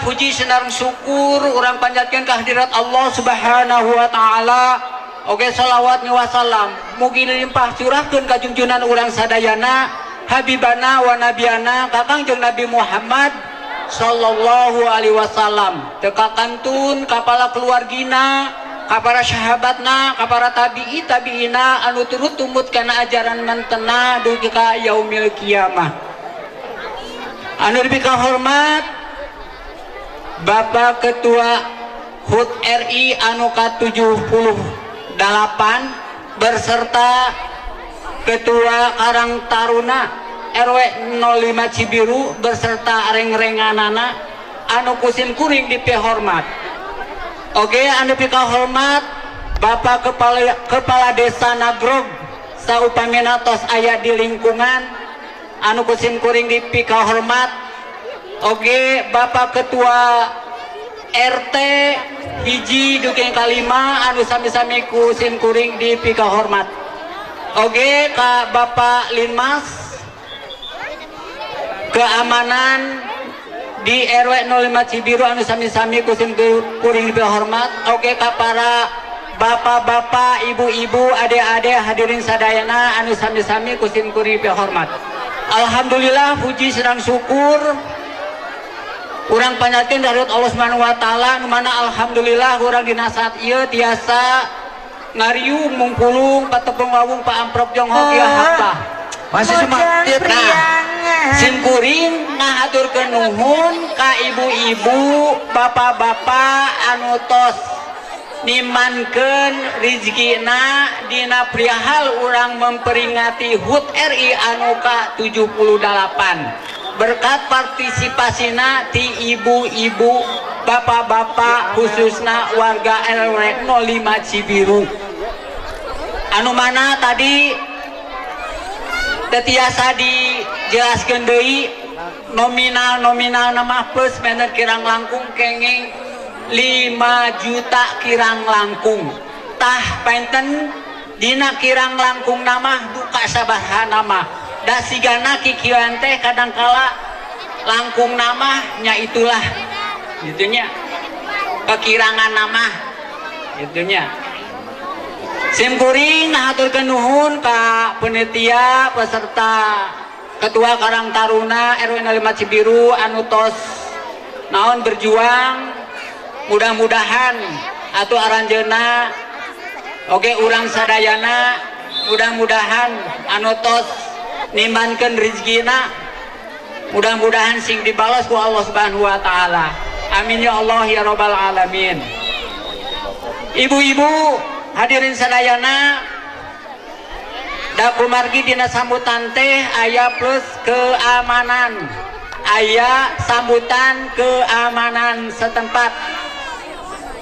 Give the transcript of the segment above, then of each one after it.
Puji sareng syukur urang panjatkeun kehadirat Allah Subhanahu wa taala. Oge salawat wasalam mugi limpah curahkeun ka junjunan urang sadayana, habibana wa nabiyana Kakang jeung Nabi Muhammad sallallahu alaihi wasallam, teu kakantun kapala keluargina, ka para sahabatna, ka para tabi'i tabi'ina anu turut tumut kana ajaran mantena dugi ka yaumil kiamah. Anu dipikahormat Bapak Ketua HUT RI anu ka-78 berserta Ketua Karang Taruna RW 05 Cibiru berserta reng-renganana anu ku sim kuring dipihormat. Oke, anu pikahormat Bapak Kepala Desa Nagrog saupamina tos aya di lingkungan anu ku sim kuring dipikahormat. Oke, Bapak Ketua RT 1 dugi kalima anu sami-sami ku sim kuring dipikahormat. Oke, ka Bapak Linmas keamanan di RW 05 Cibiru anu sami-sami ku sim kuring dipikahormat. Oke, ka para bapak-bapak, ibu-ibu, adik-adik hadirin sadayana anu sami-sami ku sim kuring dipikahormat. Alhamdulillah, puji sareng syukur urang panjatkeun dari Allah Subhanahu wa taala, nu mana alhamdulillah urang dina saat ieu tiasa ngariung mungkulung patepung wawung paamprok jonghok ieu hakah. Masih semangat. Nah, sim kuring ngahaturkeun nuhun ka ibu-ibu, bapak-bapak anu tos nimankeun rizkina dina prihal urang memperingati HUT RI anu ka-78 berkat partisipasina ti ibu-ibu, bapak-bapak, khususna warga RW 05 Cibiru, anu mana tadi tetiasa dijelaskan deui nominal nominal nama plus minus kirang langkung kenging 5 juta kirang langkung. Tah, penten dina kirang langkung nama duka sabaraha nama da sigana kikieuan teh kadangkala langkung nama nya itulah gitunya, kekirangan nama itunya. Sim kuring ngahaturkeun nuhun ka penitia peserta Ketua Karang Taruna RW 05 Cibiru anu tos naon berjuang. Mudah-mudahan atau aranjeuna oke urang sadayana, mudah-mudahan anu tos nimankeun rizkina mudah-mudahan sing dibalas ku Allah Subhanahu wa taala. Amin ya Allah ya robbal alamin. Ibu-ibu hadirin sadayana, da kumargi dina sambutan teh aya plus keamanan, aya sambutan keamanan setempat,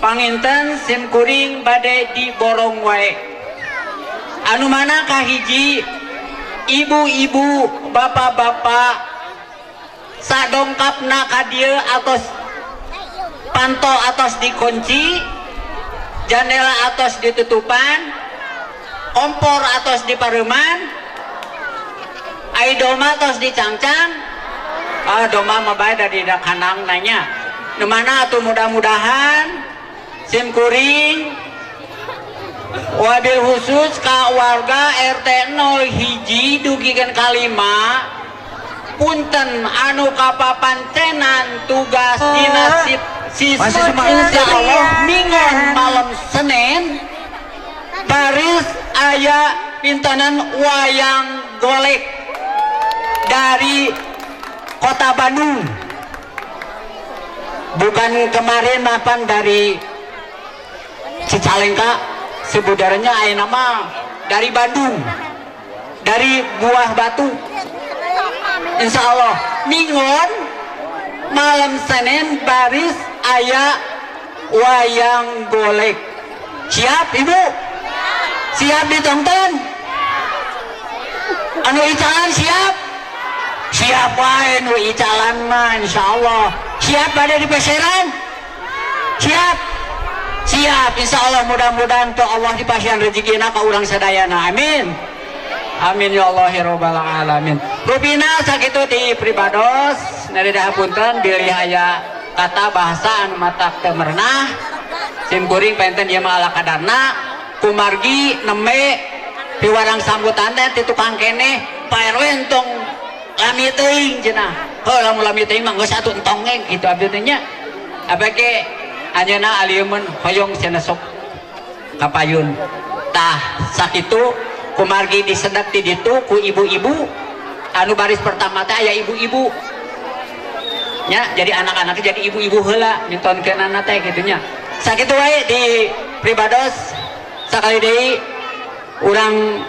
panginten sim kuring bade diborong wae. Anu mana kahiji, ibu-ibu, bapak-bapak sadongkapna ka dieu atos panto atos dikunci, jandela atos ditutupan, kompor atos dipareuman, ai domba atos dicangcang. Ah, domba mah bae da di kandang nanya. Nu mana atuh mudah-mudahan sim kuring wabil khusus ka warga RT 0 hiji dugikeun kalima, punten anu kapapancenan tugas dinas Masih siswa, semangat. insya Allah minggon malam Senin baris aya pintanan wayang golek dari kota Bandung, bukan kemarin mapan dari Cicalengka sebudarnya, aya nama dari Bandung, dari Buah Batu. Insya Allah minggon malam Senin baris aya wayang golek. Siap, ibu? Siap ditonton? Anu icalan siap? Siap wae nu icalan mah, insya Allah siap. Pada di peseran siap? Siap. Insya Allah mudah-mudahan tuh Allah dipasihan rezekina ka urang sadayana. Amin, amin ya Allah ya robbal alamin. Rupina sakitu ti pribados, nari punten bilih aya. Kata bahasa anu matak teu merenah sim kuring panginten ieu mah ala kadarna kumargi nembe piwarang sambutan teh ti tukang keneh Pak RW entong lami teuing cenah. Heuh, lamun lami teuing mah geus atuh entong ge kitu abdi teh nya. Apa ge anjeunna alieumeun hoyong cenah sok kapayun. Tah sakitu kumargi disedak ti ditu ku ibu-ibu anu baris pertama teh aya ibu-ibu nya, jadi anak-anaknya jadi ibu-ibu heula mintonkeunana teh kitu nya. Sakitu wae di pribados, sakali deui urang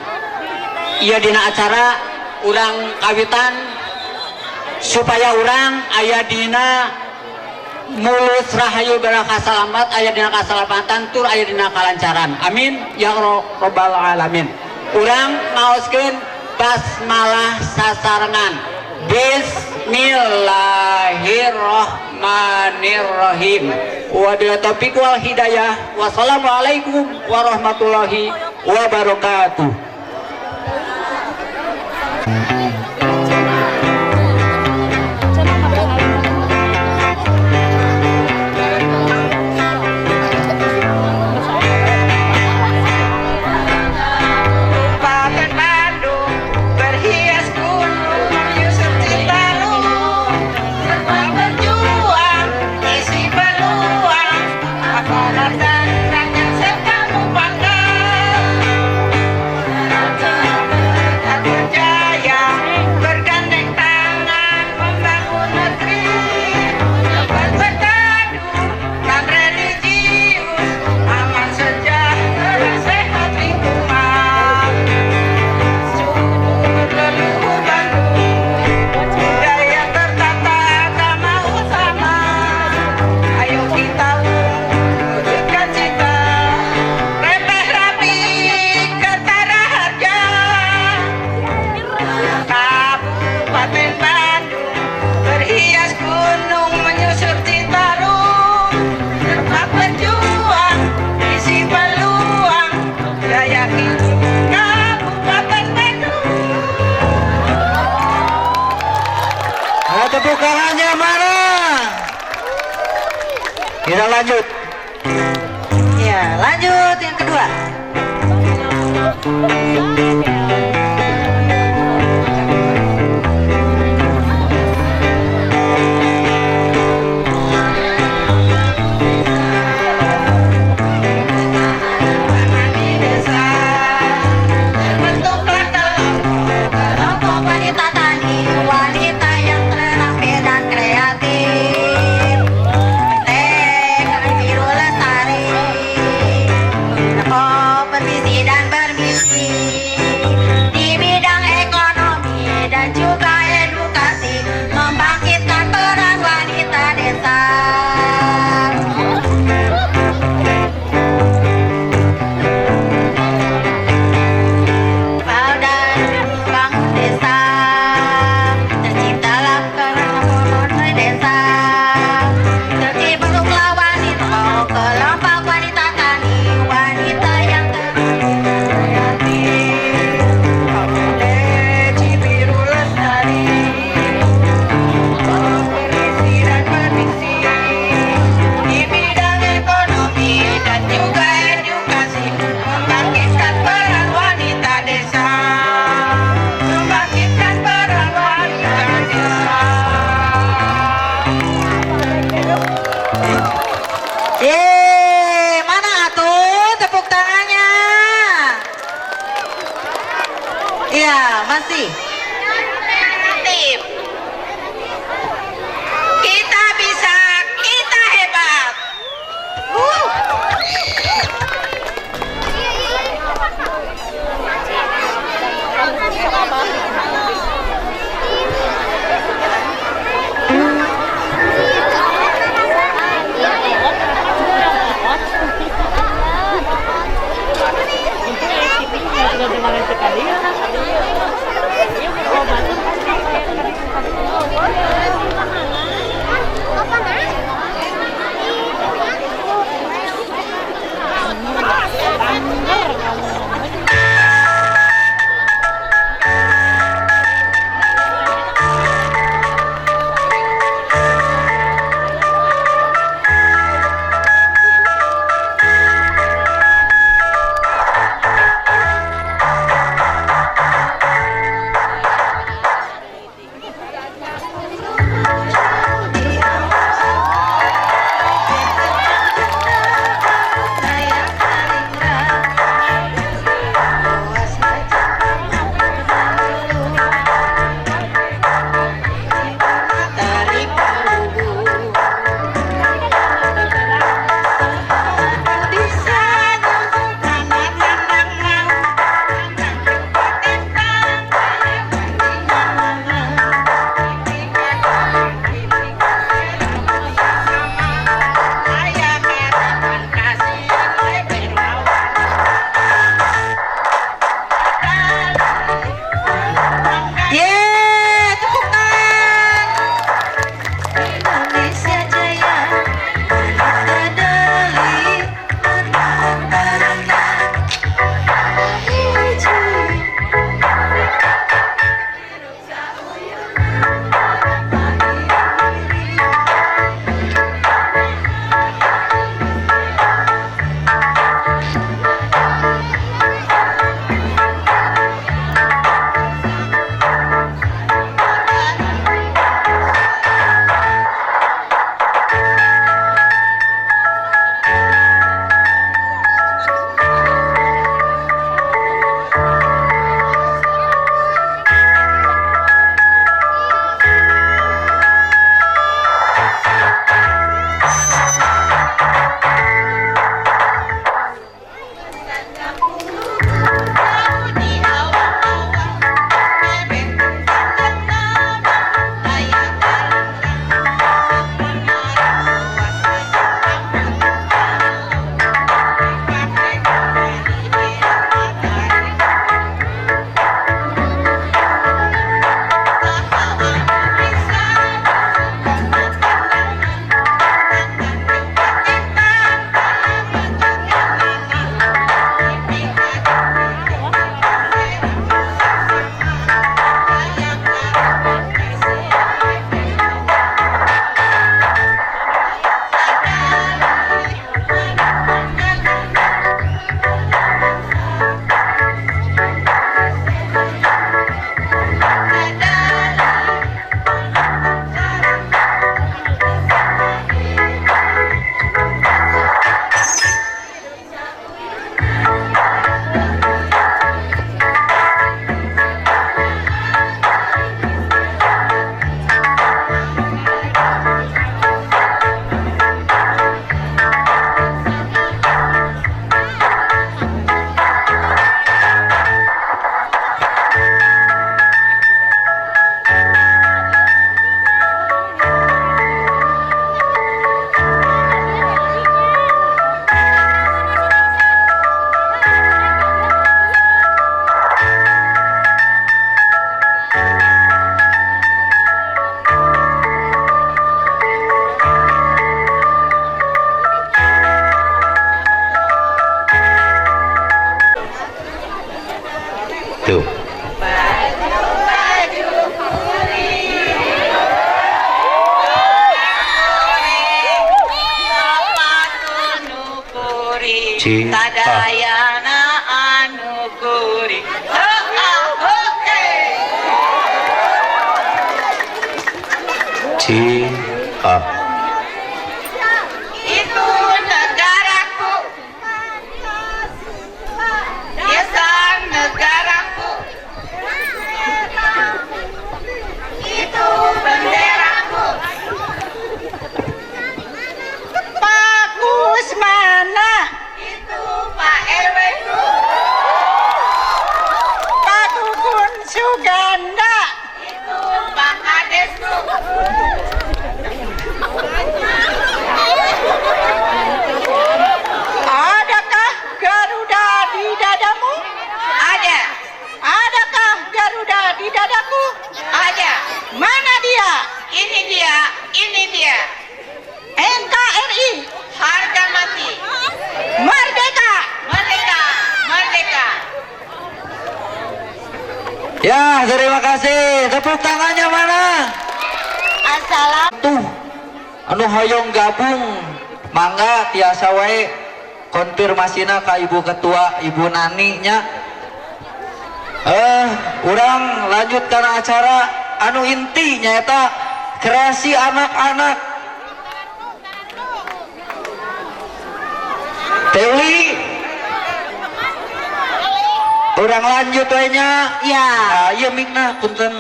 ieu dina acara urang kawitan supaya urang aya dina mulus rahayu barakah salamat, aya dina kasalamatan tur aya dina kalancaran, amin ya robbal alamin. Urang maoskeun basmalah sasarengan. Bismillahirrahmanirrahim. Wabillahi taufiq wal hidayah. Wassalamualaikum warahmatullahi wabarakatuh. Kabupaten Bandung berhias gunung menyusur Citarum, terbang berjuang isi peluang aparat dan rakyat serta bangga. Tetap berjaya bergandeng tangan membangun negeri, tempat bertadu dan religius, aman sejahtera sehat lingkungan. Subur leluhur Bandung, budaya tertata agama utama. Ayo kita wujudkan cita, repeh rapi Kertara Harja. Kabupaten Bandung berhias gunung menyusur Citarum, tempat berjuang isi peluang daya hidup Kabupaten Bandung. Nah, tepuk tangannya mana? Kita lanjut. Ya, lanjut yang kedua. Di desa terbentuklah kelompok Kelompok wanita tani, wanita yang terampil dan kreatif. PT Biru Lestari, bervisi dan bermisi di bidang ekonomi dan juga edukasi, membangkitkan peran wanita desa. Dan bank desa, terciptalah kelompok desa, terbentuklah wanita, kelompok wanita tani, wanita yang kreatif. Cibiru Lestari, bervisi dan bermisi di bidang ekonomi dan juga edukasi, membangkitkan peran wanita desa, membangkitkan peran wanita desa. Yeay, mana atuh tepuk tangannya? Iya, masih. Kreatif. Kita bisa, kita hebat. Kuring sadayana anu kuring. C A. Itu negaraku, desa negaraku, itu benderaku. Pak Kusmana, itu Pak RW ku, Pak Dukun Suganda, itu Pak Kades ku. Adakah Garuda di dadamu? Ada. Adakah Garuda di dadaku? Ada. Mana dia? Ini dia, ini dia. NKRI. Harga mati. Merdeka. Merdeka, merdeka. Ya, terima kasih. Tepuk tangannya mana? Assalam. Tuh, anu hoyong gabung, mangga tiasa wae konfirmasina ka Ibu Ketua, Ibu Nani nya. Urang lanjutkan acara anu inti nyaeta kreasi anak-anak. Teuli, urang lanjut wae nya. Ya. Ah, ieu mikna punten.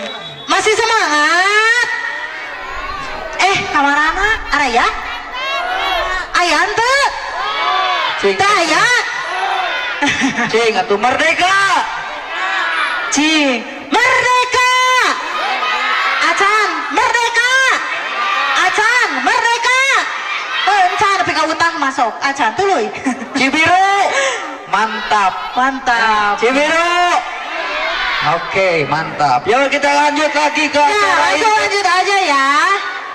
Masih semangat? Kamarana araya? Aya henteu? Cing. Teu aya? Cing atuh merdeka. Cing, merdeka. Acan, merdeka. Acan, merdeka. Encan nepi ka utang masuk. Acan tuluy. Cibiru. Mantap. Mantap. Cibiru. Oke, mantap. Yuk kita lanjut lagi ke Ya, acara langsung ini. lanjut aja ya.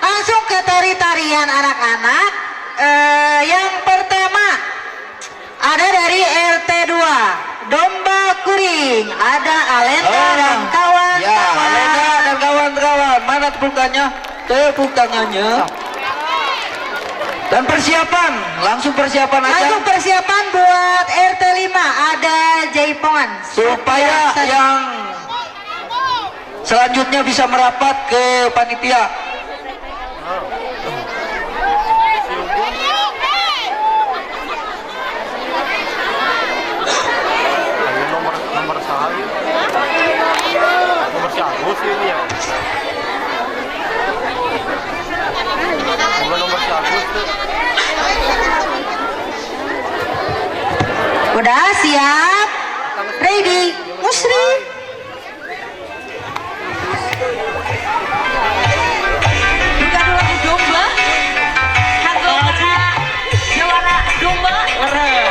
Langsung ke tari-tarian anak-anak. Yang pertama ada dari RT 2, Domba Kuring. Ada Alenda dan kawan-kawan. Ya, Alenda dan kawan-kawan. Mana tepuk tangannya? Tepuk tangannya. Dan persiapan, langsung persiapan aja. Langsung persiapan buat RT 5 ada Jaipongan. Supaya yang selanjutnya bisa merapat ke panitia. Nomor saya, nomor si Agus ini ya. Bukan nomor si Agus tuh. Udah siap? Ready? Musri. Bukan lagu domba. Kanggo para jawara domba.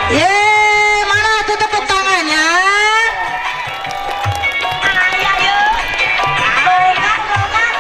Yeay, mana tuh tepuk tangannya? Ayo ayo. Bongkar bongkar.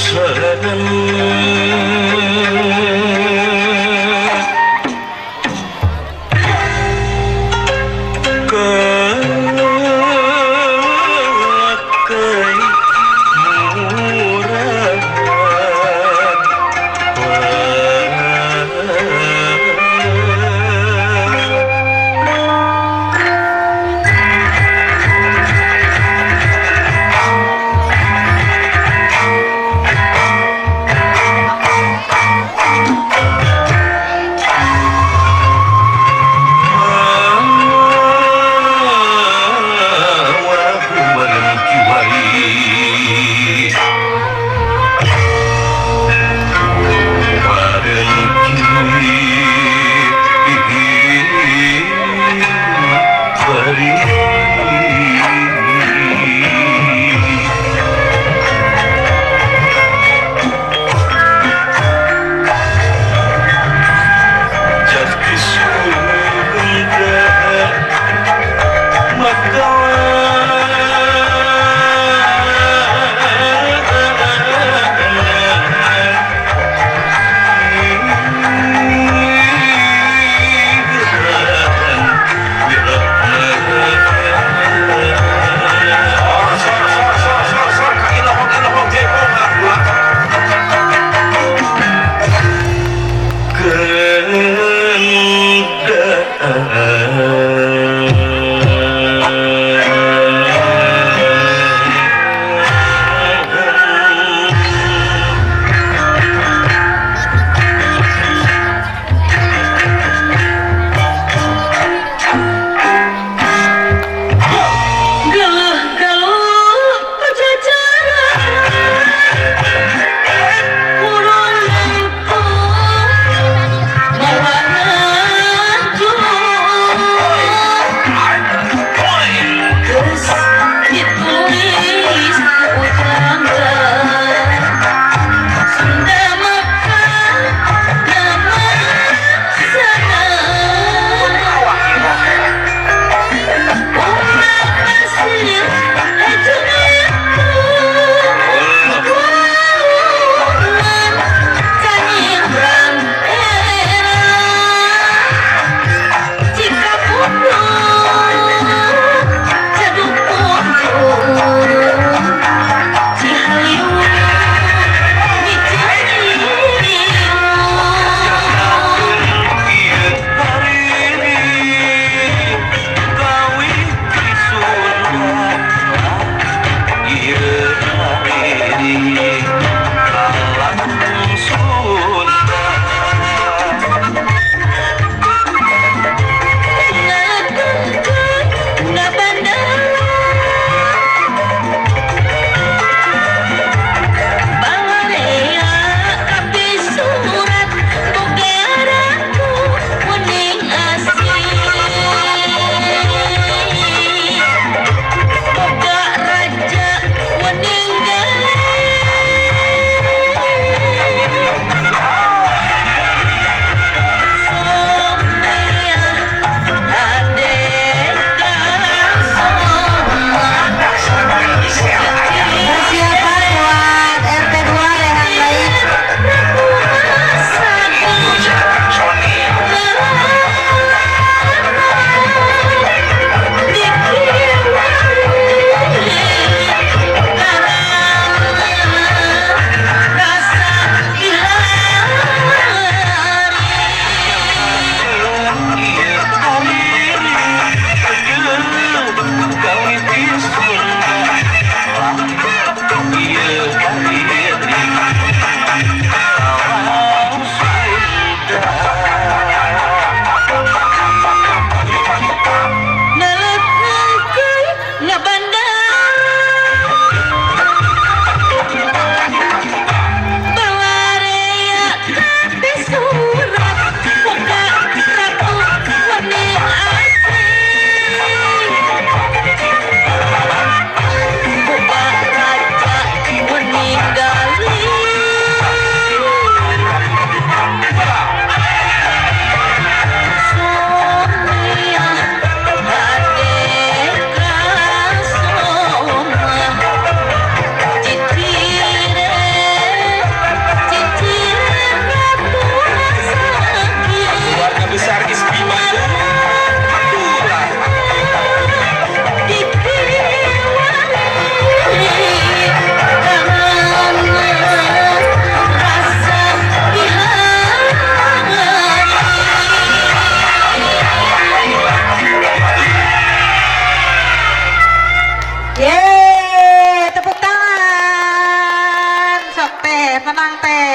Murad.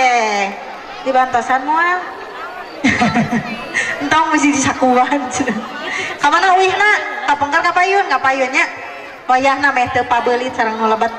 Boleh. Dibantosan moal. Entong mesti disakuan cenah. Ka mana uihna? Kapengker ka payun, ka payun nya. Wayahna meh teu pabeulit sareng nu lebet.